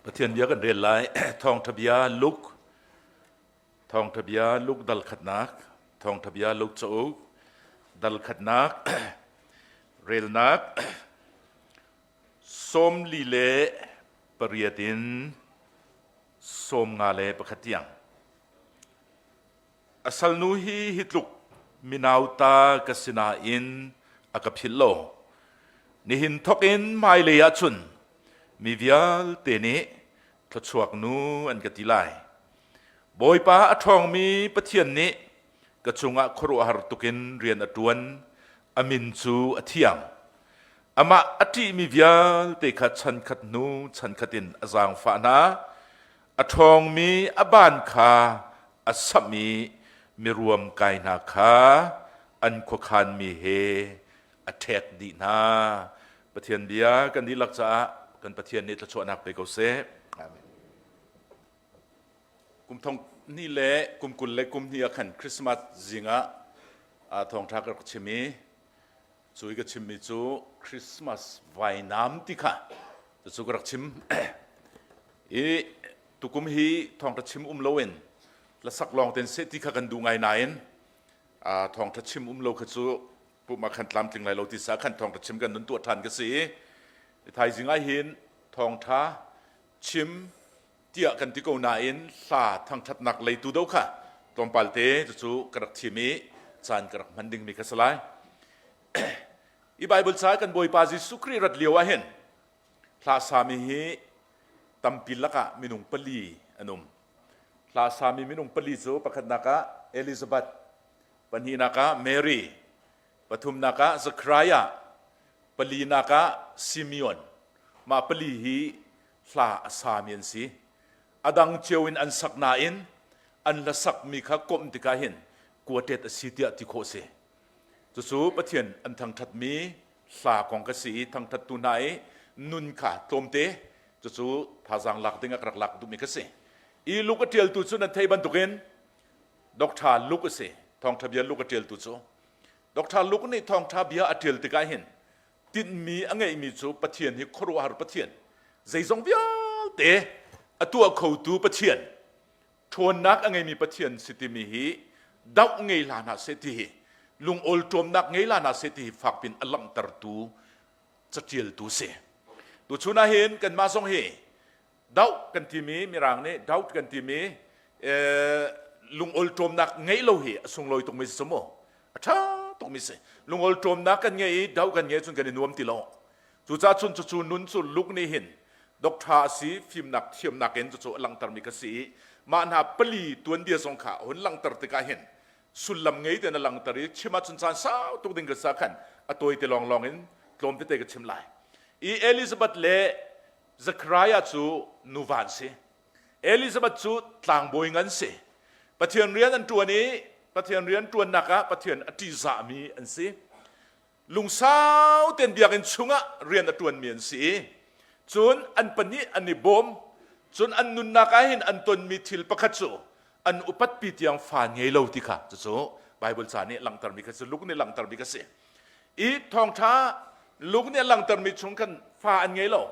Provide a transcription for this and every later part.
Pathian bia kan rel lai. Thawngṭha bia Luke Thawngṭha bia Luke dal khatnak Thawngṭha bia Luke cauk dal khatnak relnak 48 in 51 tiang. A salnu hi hi tluk minauta ka si nain a ka philh lo. Nihin thawk in hmailei ah cun mi vialte nih thluachuak nu an ka ti lai. Bawipa a ṭhawngmi Pathian nih ka cungah khuaruahhar tukin rian a ṭuan, a min cu a thiang. Amah a ṭihmi vialte kha chankhat hnu chankhat in a zaangfah hna. A ṭhawngmi a ban kha a samh i miruam kai hna kha an khuakhanmi he a ṭhek dih hna. Pathian bia kan dihlak caah kan Pathian nih thluachuahnak pe ko seh. Amen. Kum thong hnih le kum 22 ah khan Christmas zing ah thawngṭha ka rak chim i cu i ka chimmi cu Christmas vainam ti kha cucu ka rak chim. I tukum hi thawngṭha chim um loin hlasak lawng ten seh ti kha kan duh ngai nain thawngṭha chim um lo kha cu pumh ah khan tlamtling lai lo ti sa khan thawngṭha chim kan nun tuah ṭhan ka si i thaizing ah hin thawngṭha chim tiah kan ti ko nain hla thangṭhatnak leitu do kha tlawmpal te cucu ka rak thim i caan ka rak hman dingmi kha si lai. I Bible ca kan Bawipa Jesuh Khrih rat lio ah hin hla sami hi tampi lakah minung pali an um. Hla sami minung pali cu pakhatnak ah Elizabeth, pahnihnak ah Mary, pathumnak ah Zechariah, palinak ah Simeon. Mah pali hi hla a sami an si. A dang cio in an sak nain an hlasakmi kha komh tikah hin quartet a si tiah ti khawh si. Cucu Pathian an thangṭhatmi hla kong ka si i thangṭhattu hna i nun kha tlawmte cucu thazaang lak ding ah ka rak lak duhmi ka si. I Luke a ṭialtu cu nan theih bantukin Dr. Luke a si. Thawngṭha bia Luke a ṭialtu cu. Dr. Luke nih thawngṭha bia a ṭial tikah hin tinhmi a ngeihmi cu Pathian hi khuaruahhar Pathian, zeizong vialte a tuah khotu Pathian, ṭhawnnak a ngeimi Pathian si timi hi doh ngei hlah hna seh ti hi lungawl ṭawmnak ngei hlah hna seh ti hi fakpin a langhtertu caṭialtu si. Tuchun ah hin kanmah zong hi doh kan timi mirang nih doubt kan timi lungawl ṭawmnak ngeih lo hi a sunglawi tukmi si mu a ṭha tukmi si lungawl ṭawmnak kan ngei i doh kan ngei cun kan i nuam ti lo cucaah cun cucu nun cu luk nih hin doctor a si fimnak thiamnak in cucu a langhtermi ka si i mah hna pali tuanbia zong kha hun langhter tikah hin sullam ngei tein a langhter i chim ahcun caan sau tuk ding ka sa khan a tawi te lawnglawng in tlawm tete ka chim lai i Elizabeth le Zechariah cu nuva an si. Elizabeth cu tlangbawi ngan si. Pathian rian an ṭuan i Pathian rian ṭuannak ah Pathian a ṭihzahmi an si. Lungsau tein biakinn chungah rian a ṭuanmi an si i cun an pahnih an i bawm. Cun an nunnak ah hin an tonmi thil pakhat cu an upatpi tiang fa ngei lo ti kha cucu Bible ca nih langhtermi kha cu Luke nih langhtermi kha si. I thawngṭha Luke nih a langhtermi chung khan fa an ngei lo.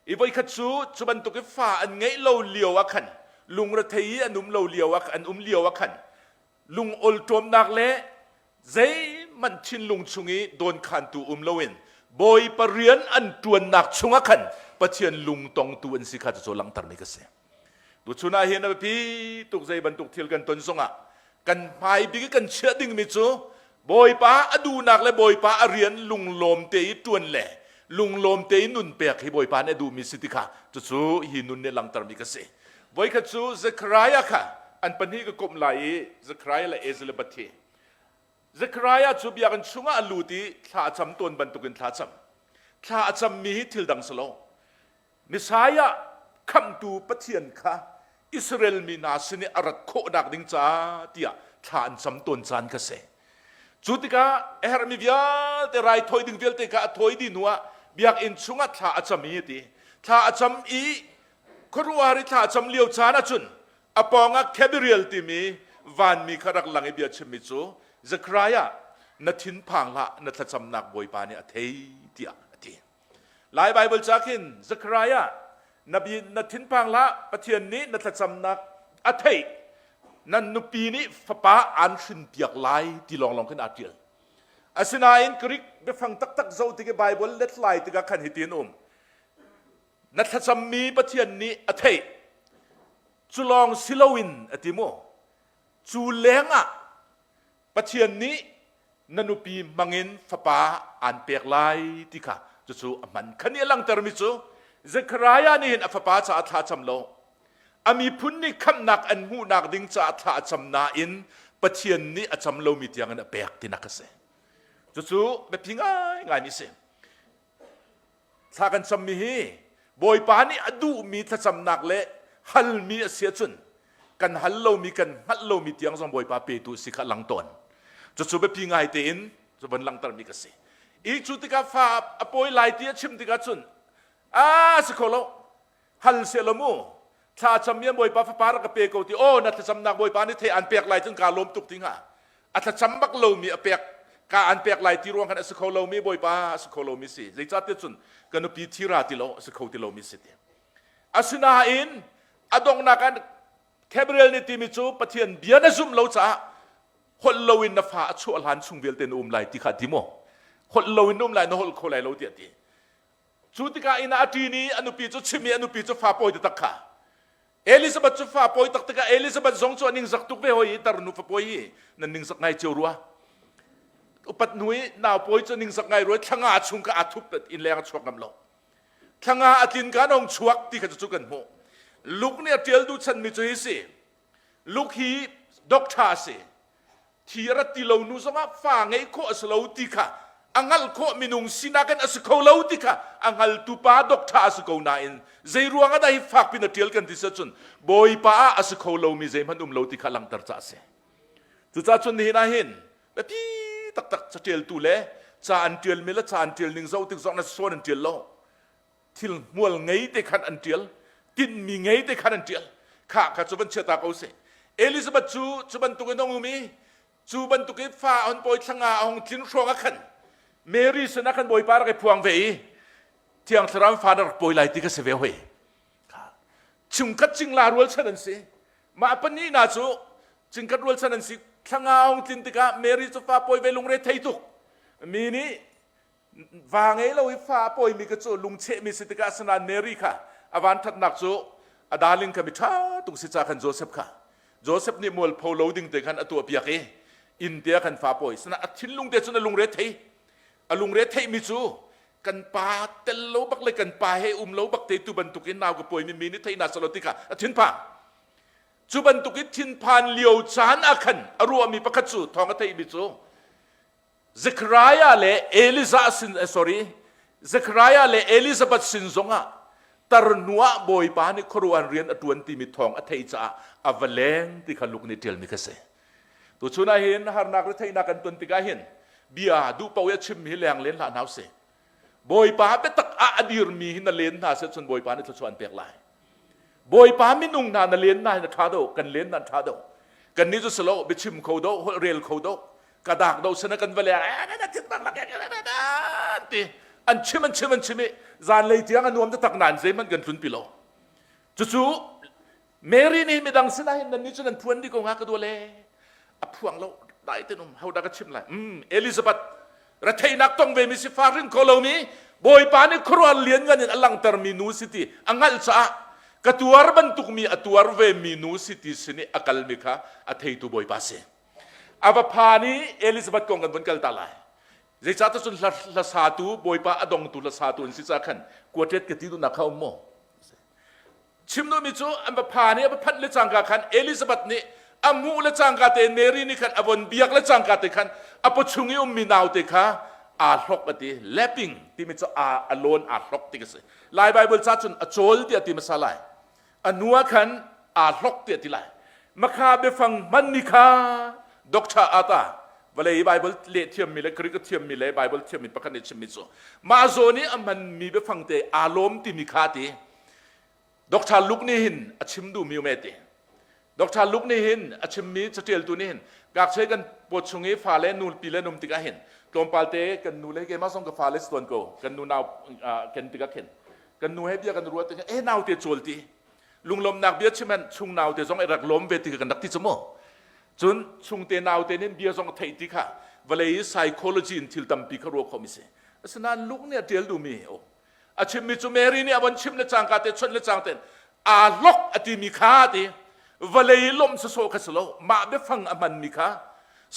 I voikhat cu cu bantuk i fa an ngeih lo lio ah khan lungrethei i an um lo lio ah an um lio ah khan lungawlṭawmnak le zeihmanh thinlung chung i dawnkhantu um loin Bawipa rian an ṭuannak chungah khan Pathian lungtongtu an si kha cucu langhtermi ka si. Tuchun ah hin a biapi tuk zei bantuk thil kan ton zongah kan hmai bik i kan chiah dingmi cu Bawipa a duhnak le Bawipa a rian lunglawm te i ṭuan le lunglawm te i nun pek hi Bawipa nih a duhmi si ti kha cucu hi nun nih langhtermi ka si. Voikhat cu Zechariah kha an pahnih ka komh lai i Zechariah le Elizabeth hi Zechariah cu biakinn chungah a lut i thla a cam tawn bantukin thla a cam. Thla a cammi hi thil dang si lo. Messiah khamhtu Pathian kha Israel mi hna sin i a rat khawhnak ding ca tiah thla an cam tawn caan kha si. Cu tikah a herhmi vialte raithawi ding vialte kha a thawi dih hnuah biakinn chungah thla a cam i a ti. Thla a cam i khuaruahhar i thla a cam lio caan ahcun a pawngah Gabriel timi vanmi kha rak lang i bia chimmi cu Zechariah na thinphang hlah na thlacamnak Bawipa nih a thei tiah a ti. Lai Baibal ca khin Zechariah Na bi na thinphang hlah, Pathian nih na thlacamnak a theih. Nan nupi nih fapa aan hrinpiak lai ti lawnglawng khin aa ṭial. Asinain Greek biafang taktak zoh tik i Baibal let lai tikah khan hitin um. Na thlacammi Pathian nih a theih. Cu lawng si loin a ti mu. Cu lengah Pathian nih na nupi hmangin fapa aan pek lai ti kha cucu a hman. Kha nih a langhtermi cu Zekhariah nih hin a fapa caah thla a cam lo. A miphun nih khamhnak an hmuhnak ding caah thla a cam nain Pathian nih a cam lomi tiangin a pek tinak a si. Cucu biapi ngaingaimi a si. Thla kan cammi hi Bawipa nih a duhmi thlacamnak le halmi a si ahcun kan hal lomi kan hngalh lomi tiang zong Bawipa petu a si kha lang tawn. Cucu biapi ngai tein cu van langhtermi ka si. I cu tikah fa a pawi lai ti a chim tikah cun a si kho lo hal seh law mu thla cam i Bawipa fapa rak ka pe ko ti aw na thlacamnak Bawipa nih thei an pek lai cun kaa lawm tuk ti hnga a thlacam bak lomi a pek ka an pek lai ti ruang khan a si kho lomi Bawipa a si kho lomi si zeicahtiah cun ka nupi thira ti lo a si kho ti lomi si ti asinain a donghnak ah Gabriel nih timi cu Pathian bia na zumh lo caah holh loin na fa a chuah hlan chung vialte na um lai ti kha ti maw holh loin na um lai na holh kho lai lo tiah ti Cu tikah inn ah a ṭin i a nupi cu chim i a nupi cu fa pawi taktak kha. Elizabeth cu fa pawi tak tikah Elizabeth zong cu a ningzak tuk ve hoi i tarnu fa pawi hi nan ningzak ngai cio rua. Upat hnu i nau pawi cu ningzak ngai rua thlanga chung kha aa thup inn leng a chuak ngam lo. Thlanga a tlin ka nong chuak ti kha cu kan hmuh. Luke nih a ṭial duh chanmi cu hi si. Luke hi doctor a si. Thi a rat ti lo nu zongah fa ngeih khawh a si lo ti kha a hngalh khawh minung sinak in a si kho lo ti kha a hngaltu pa doctor a si ko nain zei ruang ah dah hi fak pin a ṭial kan ti cun Bawipa ah a si kho lomi zeihmanh um lo ti kha langhter ca a si. Cucaah cun nihin ah hin biapi taktak caṭialtu le ca an ṭialmi le ca an ṭial ning zoh tik zong na sawn an ṭial lo. Thil hmual ngei te khan an ṭial tinhmi ngei te khan an ṭial kha kha cu van chia ta ko sih Elizabeth cu cu bantuk in a um i cu bantuk in fa a hon pawi thlanga a hung tlin hrawng ah khan Mary sinah khan Bawipa rak i phuang ve i Thiang Thlarau fa na rak pawi lai ti ka si ve hoi chungkhat cingla rualchan an si mah pahnihna cu chingkhat rualchan an si thlanga a hung tlin tikah Mary cu fa pawi ve lungre thei tuk mi nih Va ngei lo i fa a pawimi ka cu lungchehmi si tikah asinain Mary kha a vanṭhatnak cu a darling kha mi ṭha tuk si ca khan Joseph kha Joseph nih mualpho lo ding te khan a tuahpiak i inn te ah khan fa pawi sinain a thinlung te cun a lungre thei a lungre theihmi cu kan pa tel lo bak le kan pa he um lo bak te tu bantukin nau ka pawimi mi nih theih na salo ti kha a thinphang cu bantuk i thinphan lio caan ah khan a ruahmi pakhat cu thawng a theihmi cu Zechariah le Elijah sin eh, sorry Zechariah le Elizabeth sin zongah tarnu ah Bawipa nih khuaruahhar rian a ṭuan timi thawng a theih caah a va leng ti kha Luke nih ṭialmi kha si. Tuchun ah hin harnak le theihnak kan ton tikah hin bia duh paoh i a chimmi hi leng len hlah hna usih. Bawipa biatak ah a dirmi hi na len hna seh cun Bawipa nih thluachuah an pek lai. Bawipa minung hna na len hna hi na ṭha do, kan len hna ṭha do. Kannih cu silo biachim kho do, holh rel kho do, ka dak do sana kan va leng ti an chim an chim an chim i zanlei tiang a nuam taktak nain zeihmanh kan tlun pi lo. Cucu Mary nih midang sinah hin nannih cu nan phuan dih ko hnga ka dua le a phuang lo dai ten um ho dah ka chim lai mm Elizabeth retheihnak tong ve mi si fa hrin kho lomi Bawipa nih khuaruahhar lianngan in a langhtermi nu si ti a hngalh caah ka tuar bantuk mi a tuar ve mi nu si ti sin i a kalmi kha a theitu Bawipa si a va phan i Elizabeth kong kan vun kal ta lai zeicah cun hlasatu Bawipa a dongtu hlasatu an si caah khan quartet ka ti duhnak kha um maw Chim duhmi cu an va phan i a va phanh le cangka khan Elizabeth nih a hmuh le cangka te Mary nih khan a von biak le cangka te khan a pawchung i ummi naute kha aa hlok a ti lapping timi cu aa a lawn aa hlok ti ka si Lai Bible ca cun a cawl tiah ti hmasa lai a hnu ah khan aa hlok tiah ti lai makha biafang hmanmi kha Doctor Ata vawlei Bible leh thiammi le Greek a thiammi le Bible thiammi pakhat nih chimmi cu mah zawn i a hmanmi biafang te aa lawm timi kha ti Dr. Luke nih hin a chim duhmi um e ti. Dr. Luke nih hin a chimmi catialtu nih hin ngakchia kan paw chung i fale nu pi le num tikah hin tlawmpal te kan nu le keimah zong ka fale si tawn ko kan nu nau ken tikah khin. Kan nu he bia kan ruat tikah e naute cawl ti lunglawmnak bia chim han chung naute zong i rak lawm ve ti kha kan rak ti cu mu. Cun chungte naute nin bia zong theih ti kha vawlei i psychology in thil tampi kha ruah khawh mi si. Asinain Luke nih a ṭial duhmi o a chimmi cu Mary nih a von chimh le cangka te chawnh le cang ten aa hlok a timi kha ti vawlei lawmh sawsawh kha si lo mah biafang a hmanmi kha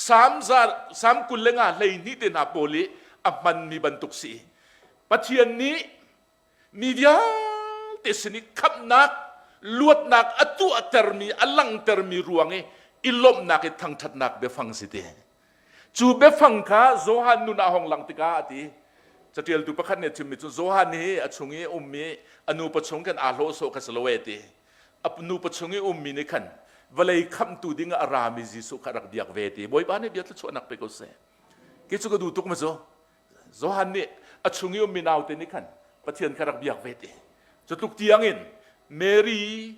Salm za Salm 25 12 te hna pawl i a hmanmi bantuk si Pathian nih mi vialte sin i khamhnak luatnak a tuahtermi a langhtermi ruang i i lawmhnak i thangṭhatnak biafang si ti Cu biafang kha Johan nun ah hong lang tikah a ti. Catialtu pakhat nih a chimmi cu Johan hi a chung i a ummi a nupa chung khan aa hlawh sawh kha si lo e ti. A nupa chung i ummi nih khan vawlei khamhtu ding ah a rami Jesuh kha a rak biak ve ti. Bawipa nih bia thluachuahnak pe ko seh. Kei cu ka duh tuk ma cu. Johan nih a chung i ummi naute nih khan Pathian kha rak biak ve ti. Cu tluk tiang in Mary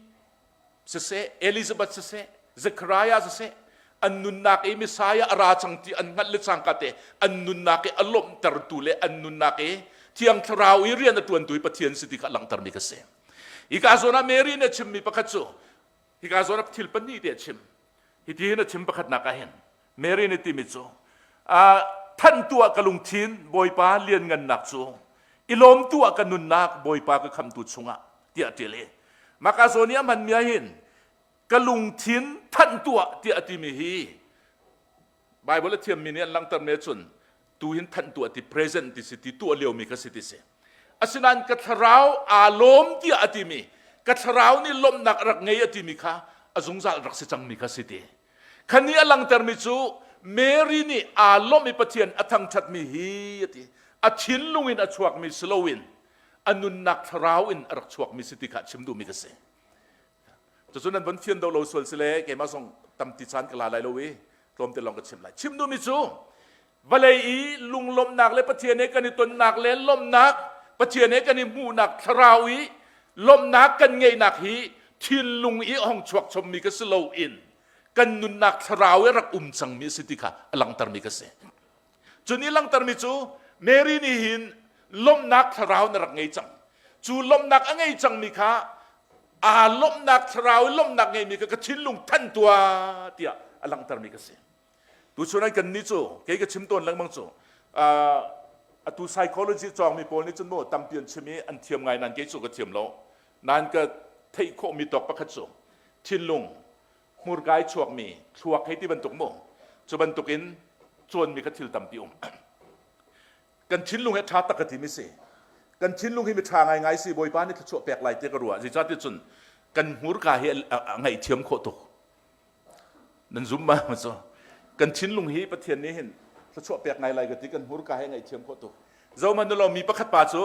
siseh Elizabeth siseh Zechariah siseh an nunnak i Messiah a ra cang ti an hngalh le cangka te an nunnak i a lawmhtertu le an nunnak i Thiang Thlarau i rian a ṭuantu hi Pathian si ti kha langhtermi ka si. Hika zawn ah Mary nih a chimmi pakhat cu hika zawn ah thil pahnih te a chim. Hiti hin a chim pakhatnak ah hin Mary nih timi cu thanh tu ah ka lungthin Bawipa lianngannak cu i lawm tu ah ka nunnak Bawipa ka khamtu chungah tiah a ṭial i maka zawn i a hmanmi ah hin ka lungthin thanh tuah tiah a timi hi Bible a thiammi nih an langhtermi ahcun tu hin thanh tuah ti present ti si ti tuah liomi kha si ti si asinain ka thlarau aa lawm tiah a timi ka thlarau nih lawmhnak a rak ngei a timi kha a zungzal rak si cangmi kha si ti khani a langhtermi cu Mary nih aa lawmh i Pathian a thangṭhatmi hi a ti a thinlung in a chuakmi si loin a nunnak thlarau in a rak chuakmi si ti kha chim duhmi ka si. Cucu nan von fian do lo sual si le keimah zong tamti caan ka la lai lo i tlawmte lawng ka chim lai. Chim duhmi cu vawlei i lunglawmhnak le Pathian he kan i tonnak le lawmhnak Pathian he kan i hmuhnak thlarau i lawmhnak kan ngeihnak hi thinlung i hong chuak chommi ka si lo in kan nunnak thlarau i rak um cangmi a si ti kha a langhtermi ka si. Cu nih langhtermi cu Mary nih hin lawmhnak thlarau na rak ngei cang. Cu lawmhnak a ngei cangmi kha aa lawmhnak thlarau i lawmhnak ngeimi kha ka thinlung than tuah tiah a langhtermi ka si. Tuchun ah kan nih cu kei ka chim tawn lengmang cu atu psychology cawngmi pawl nih cun mu tampi an chim i an thiam ngai nain kei cu ka thiam lo. Nain ka theih khawhmi tawk pakhat cu thinlung hmurka i chuakmi thluak hei ti bantuk mu cu bantuk in cawnmi kha thil tampi um kan thinlung he ṭha tak ka timi si kan thinlung hi mi ṭha ngaingai si bawipa nih thluachuah pek lai ti ka ruah zeicahtiah cun kan hmurka hi a ngaihthiam khawh tuk nan zum ma cu kan thinlung hi pathian nih hin thluachuah pek ngai lai ka ti kan hmurka hi ngaihthiam khawh tuk Zohhmanh u law mi pakhat pa cu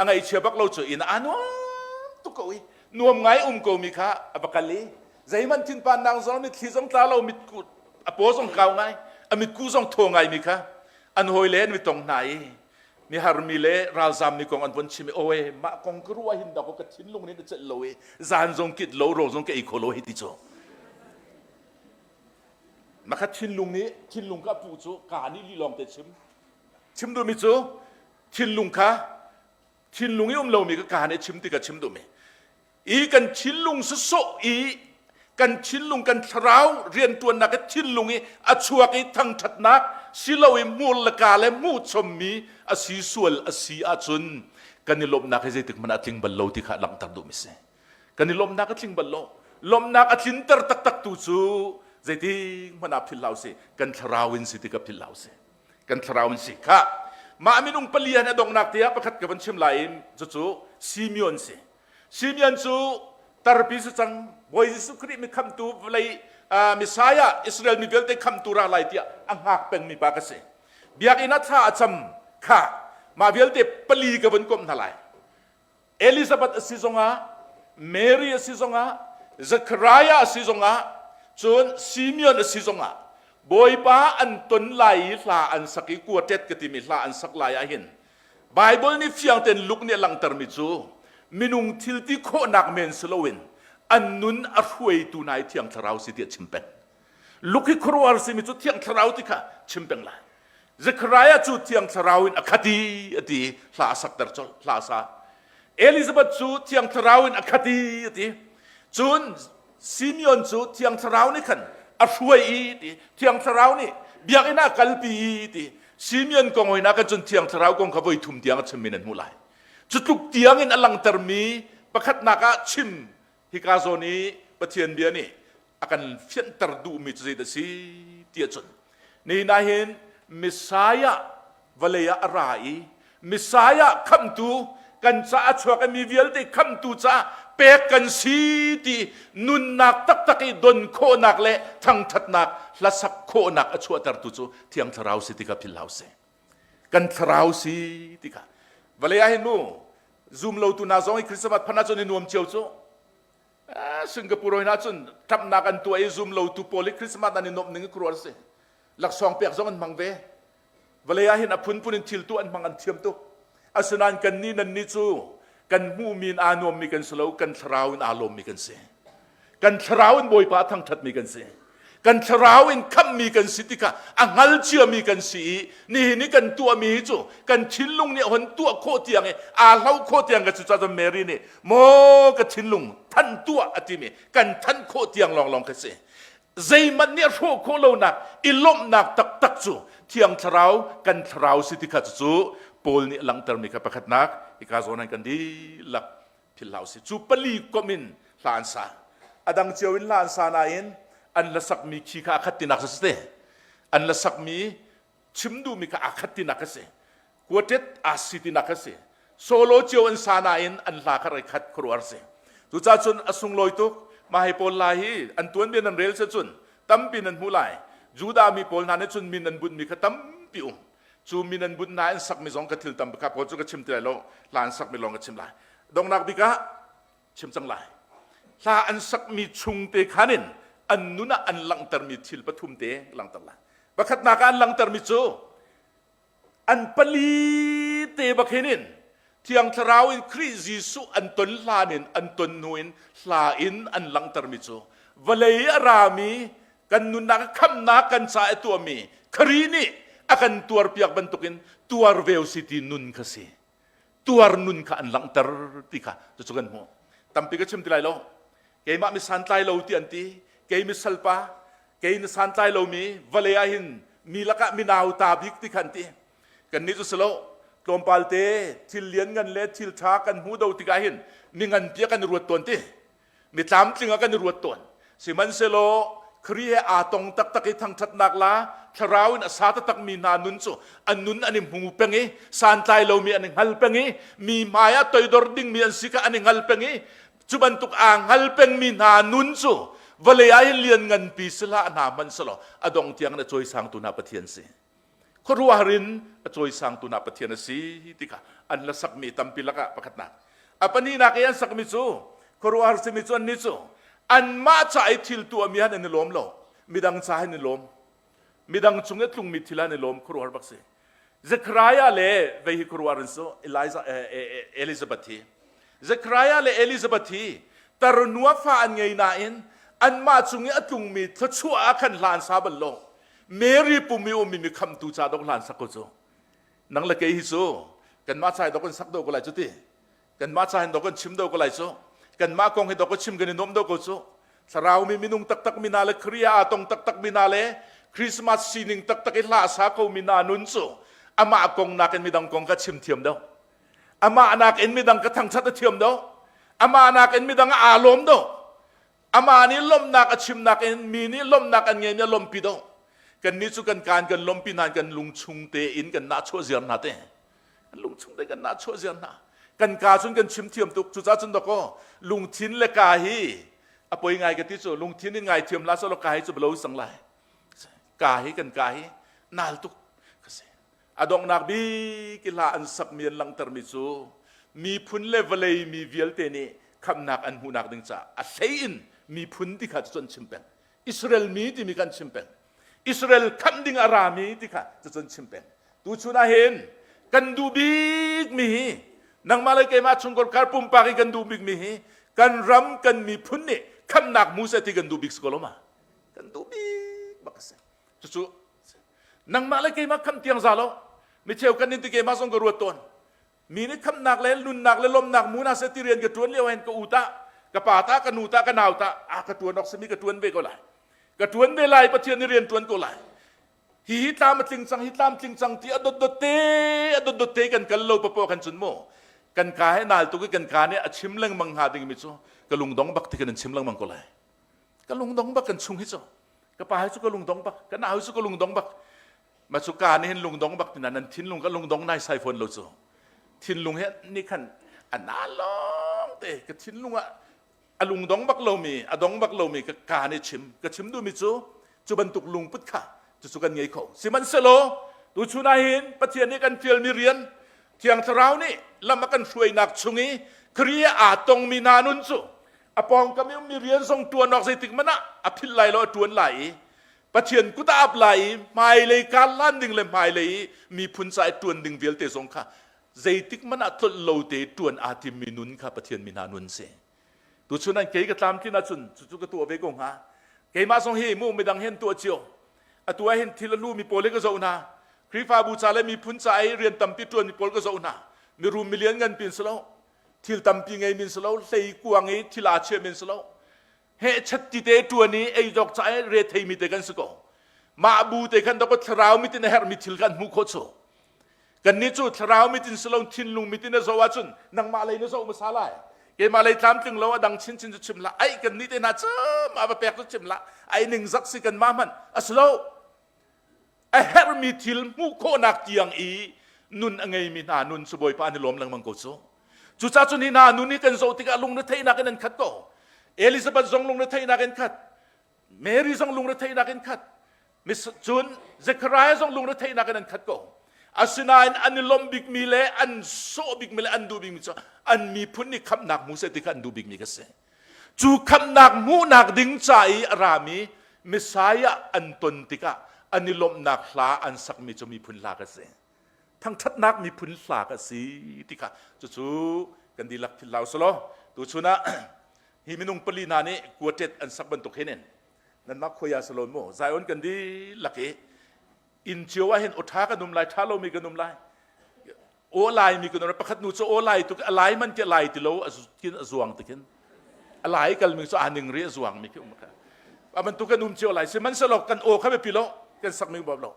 a ngaihchia bak lo cu inn ah aa nuam tuk ko i nuam ngai um ko mi kha a va kal i zeihmanh thinpannak zong mitthli zong tla lo mitku a paw zong kau ngai a mitku zong thaw ngai mi kha an hawile an mitong hna i mi harmi le ralzam mi kong an von chim i awe mah kong ka ruah hin dawk ka thinlung nih na celh lo i zan zong kit lo ro zong ka ei kho lo hi ti cu makha thinlung nih thinlung ka pu cu ka nih li lawng te chim Chim duhmi cu thinlung kha thinlung i um lomi ka kaa nih chim ti ka chim duhmi. I kan thinlung sawsawh i kan thinlung kan thlarau riantuannak i thinlung i a chuak i thangthatnak silo i hmur le ka le hmuh chommi a si sual a si ahcun kan i lawmhnak hi zeitik hmanh ah a tling bal lo ti kha langhter duhmi si. Kan i lawmhnak a tling bal lo. Lawmhnak a tlinter taktak tu cu zeitik hmanh ah philh hlah usih kan thlarau in si ti ka philh hlah usih. Kan thlarau in si kha mah minung pali han a donghnak te ah pakhat ka van chim lai in cucu Simeon si. Simeon cu tarpi si cang Bawi Jesuh Khrih mi khamtu vawlei Messiah Israel mi vialte khamtu ra lai tiah a hngak pengmi pa ka si. Biakinn ah thla a cam kha mah vialte pali ka van komh hna lai. Elizabeth a si zongah Mary a si zongah Zechariah a si zongah cun Simeon a si zongah Bawipa an ton lai i hla an sak i quartet ka timi hla an sak lai ah hin Bible nih fiang tein Luke nih a langhtermi cu minung thil ti khawhnak men si loin an nun a hruaitu hna i Thiang Thlarau si ti a chim peng. Luke hi khuaruahhar simi cu Thiang Thlarau ti kha chim peng lai. Zechariah cu Thiang Thlarau in a khat i a ti hla a sakter colh hla a sa. Elizabeth cu Thiang Thlarau in a khat i a ti. Cun Simeon cu Thiang Thlarau nih khan a hruai i ti. Thiang Thlarau nih biakinn ah kalpi i ti. Simeon kong hoi kan cun Thiang Thlarau kong kha voi thum tiang a chimmi nan hmuh lai. Cu tluk tiang in a langhtermi pakhatnak ah chim hika zawn i Pathian bia nih a kan fianter duhmi cu zeidah a si ti ahcun nihin ah hin Messiah vawlei ah a ra i Messiah khamhtu kan caah a chuak i mi vialte khamhtu caah pek kan si ti nunnak taktak i don khawhnak le thangṭhatnak hlasak khawhnak a chuahtertu cu Thiang Thlarau si ti kha philh hau sih. Kan thlarau si ti kha vawlei ah hin mu zum lotu hna zong i Christmas phan ahcun i nuam cio cu Singapore hna cun ṭapnak an tuah i zum lotu pawl i Christmas an i nuamh ning i khuaruah a si. Laksawng pek zong an hmang ve. Vawlei ah hin a phunphun in thil tuah an hmang an thiam tuk. Asinain kannih nannih cu kan hmuhmi in aa nuammi kan si lo, kan thlarau in aa lawmmi kan si. Kan thlarau in Bawipa a thangṭhatmi kan si. Kan thlarau in khamhmi kan si tikah a hngal ciami kan si i nihin i kan tuahmi hi cu kan thinlung nih a hon tuah khawh tiang i aa hlo khawh tiang ka cucaah Mary nih maw ka thinlung than tuah a timi kan than khawh tiang lawnglawng ka si. Zeihmanh nih a hrawh khawh lonak i lawmhnak taktak cu Thiang Thlarau kan thlarau si ti kha cucu Paul nih a langhtermi kha pakhatnak hika zawn ah kan dihlak philh hlah usih. Cu pali komh in hla an sa. A dang cio in hla an sa nain an la sakmi khi kha a khat tinak a si te. An la sakmi chim duhmi kha aa khat tinak a si. Quartet aa si tinak a si. Solo cio an sa nain an hla kha rai khat khuaruahar si. Cucaah cun a sunglawi tuk. Mah hi pawl hla hi an tuanbia nan rel cun tampi nan hmuh lai. Judah mi pawl hna nih cun min an bunhmi kha tampi um. Cu min an bunh hna an sakmi zong ka thil tam kha pawl cu ka chim ti lai lo. Hla an sakmi lawng ka chim lai. Donghnak bik ah chim cang lai. Hla an sakmi chung te khan in an nun ah an langhtermi thil pathum te langhter lai. Pakhatnak ah an langhtermi cu an pali te bak hin in Thiang Thlarau in Khrih Jesuh an ton hlan in an ton hnu in hla in an langhtermi cu vawlei a rami kan nunnak khamhnak kan ca i tuahmi Khrih nih a kan tuarpiak bantukin tuar ve si ti nun kha si tuar nun kha an langhter ti kha cucu kan hmuh tampi ka chim ti lai lo keimah mi santlai lo ti an ti kei mi salpa kei na santlai lomi vawlei ah hin mi lakah mi nauta bik ti kha an ti kannih cu si lo tlawmpal te thil lian ngan le thil ṭha kan hmu do tikah hin mi ngan piah kan i ruat tawn ti mi tlamtling ah kan i ruat tawn sihmanhsehlaw Khrih he aa tong taktak i thangṭhatnak la thlarau in a sa taktak mi hna nun cu an nun an i hmu peng i santlai lomi an i hngal peng i mi hmai ah toidor dingmi an si kha an i hngal peng i cu bantuk aa hngal pengmi hna nun cu vawlei ah hin lian nganpi si hlah hna hmanh selaw a dong tiang in a cawisangtu hna Pathian si khuaruahhar in a cawisangtu hna Pathian a si ti kha an la sakmi tampi lakah pakhatnak a pahnihnak i an sakmi cu khuaruahhar simi cu annih cu anmah ca i thil tuahmi han an i lawm lo midang ca hin i lawm midang cung i tlungmi thil han i lawm khuaruahhar bak si Zechariah le vei hi khuaruahhar in su Eliza Elizabeth hi Zechariah le Elizabeth hi tarnua fa an ngei nain anmah cung i a tlungmi thluachuah ah khan hla an sa bal lo Mary pum i ummi mi khamtu ca dok hlan sak ko cu nang le kei hi cu kanmah ca dok kan sak do ko lai cu ti kanmah ca hin dok kan chim do ko lai cu kanmah kong hi dok kan chim kan i nuam do ko cu thlarau mi minung taktak mi na le Korea aa tong taktak mi na le Christmas sining taktak i hla sa ko mi na nun cu amah kong nakin midang kong ka chim thiam do amah nakin midang ka thangthat a thiam do amah nakin midang aa lawm do Amah nih lawmhnak a chimnak in mi nih lawmhnak an ngeimi a lawmhpi do. Kannih cu kan kaan kan lawmhpi nain kan lungchung tein kan nahchuah ziar hna te. Kan lungchung te kan nahchuah ziar hna. Kan kaa cun kan chim thiam tuk. Cucaah cun dakaw lungthin le kaa hi a poi ngai ka ti cu lungthin in ngai thiam la selaw kaa hi cu balo sang lai. Kaa hi kan kaa hi nal tuk ka si. A donghnak bik i hla an sakmi an langhtermi cu miphun le vawlei mi vialte nih khamhnak an hmuhnak ding caah a hlei in miphun ti kha cu an chim peng. Israel mi timi kha an chim peng. Israel khamh ding a rami ti kha cu an chim peng. Tuchun ah hin kan duh bikmi hi nangmah le keimah chungkhar pumpak i kan duh bikmi hi kan ram kan miphun nih khamhnak hmu seh ti kan duh bik si ko lo ma? Kan duh bik bak a si. Cucu nangmah le keimah khamh tiang za lo. Micheu kan in ti keimah zong ka ruat tawn. Mi nih khamnak le nunnak le lawmnak mu na se ti rian ka tuan lio hen ka u ta, ka pa ta, ka nu ta, ka nau ta, a ka tuan awk simi ka tuan ve ko lai. Ka tuan ve lai Pathian nih rian tuan ko lai. Hi hi tlam a tling cang, hi tlam tling cang ti a dot dot te, a dot dot te kan kal lo papo kan cun mu. Kan ka he nal tuk i kan ka nih a chim lengmang hnga ding mi cu ka lungdong bak ti kan in chim lengmang ko lai. Ka lungdong bak kan chung hi cu. Ka pa hi cu ka lungdong bak, ka nau hi cu ka lungdong bak. Ma cu ka nih hin lungdong bak tina nan thinlung ka lungdong nai sai fawn lo cu. Thinlung he nih khan a na lawng te ka thinlung ah a lungdong bak lomi a dong bak lomi ka ka nih chim ka chim duhmi cu cu bantuk lungput kha cucu kan ngei kho sihmanhsehlaw tuchun ah hin Pathian nih kan fialmi rian Thiang Thlarau nih lam a kan hruainak chung i Khrih aa tongmi hna nun cu a pawngkam i ummi rian zong ṭuan awk zeitik hmanh ah a philh lai lo a ṭuan lai i Pathian kut ah ap lai i hmailei kar lan ding le hmailei i miphun ca i ṭuan ding vialte zong kha zeitik hmanh ah tlolh lo te ṭuan aa timmi nun kha Pathian mi hna nun si. Tuchun an kei ka tlamtlin ahcun cucu ka tuah ve ko hnga. Keimah zong hi mu midang hin tuah cio. Atu ah hin thil a lu mi pawl hi ka zoh hna. Khrihfabu ca le miphun ca i rian tampi ṭuan mi pawl ka zoh hna. Mirum milian ngan pin si lo. Thil tampi ngei min si lo. Hlei kuang i thil aa chia min si lo. Hehchat ti te ṭuan i ei dawk ca i re theimi te kan si ko. Mah bu te khan dawk thlarau mit in a herhmi thil kan hmuh khawh cu. Kannih cu thlarau mit in si lo thinlung mit in a zoh ahcun nangmah lei na zoh hmasa lai. Keimah lei tlamtling lo a dang chinchin cu chim hlah. Ai kannih te hna cu mah va pek cu chim hlah. Ai ningzak si kanmah hmanh a si lo. A herhmi thil hmuh khawhnak tiang i nun a ngeimi hna nun cu Bawipa an i lawm lengmang ko cu. Cucaah cun hi hna nun hi kan zoh tikah lungretheihnak in an khat ko. Elizabeth zong lungretheihnak in khat. Mary zong lungretheihnak in khat. Cun Zechariah zong lungretheihnak in an khat ko. Asinain an i lawmh bikmi le an sawh bikmi le an duh bikmi cu an miphun nih khamhnak hmu seh ti kha an duh bikmi ka si. Cu khamhnak hmuhnak ding ca i a rami Messiah an ton tikah an i lawmhnak hla an sakmi cu miphun hla ka si. Thangṭhatnak miphun hla ka si ti kha cucu kan dihlak philh hlah usih law tuchun ah hi minung pali hna nih quartet an sak bantuk hin in nanmah khuai ah si lo mu Zion kan dihlak i inn cio ah hin aw ṭha kan um lai ṭha lomi kan um lai aw lai mi kan um lai pakhat nu cu aw lai tuk a lai man ti lai ti lo kin a zuang tikin a lai kal mi cu a ning ri a zuang mi khi um kha a bantuk kan um cio lai sihmanhsehlaw kan aw kha biapi lo kan sak mi bawm lo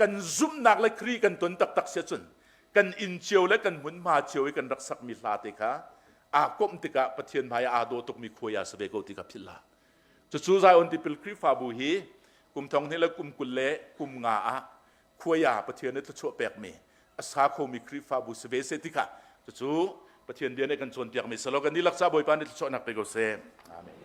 kan zumhnak le Khrih kan ton taktak sia cun kan inn cio le kan hmunhma cio i kan rak sakmi hla te kha aa komh tikah Pathian hmai ah aa daw tukmi khuai ah si ve ko ti kha philh hlah. Cucu Zion Tipil Khrihfabu hi kum thong hnih le kum 20 le kum nga ah khuai ah Pathian nih thluachuah pekmi a sa khomi Khrihfabu si ve seh ti kha cucu Pathian bia nih kan cawnpiakmi si lo kan dihlak ca Bawipa nih thluachuahnak pe ko seh. Amen.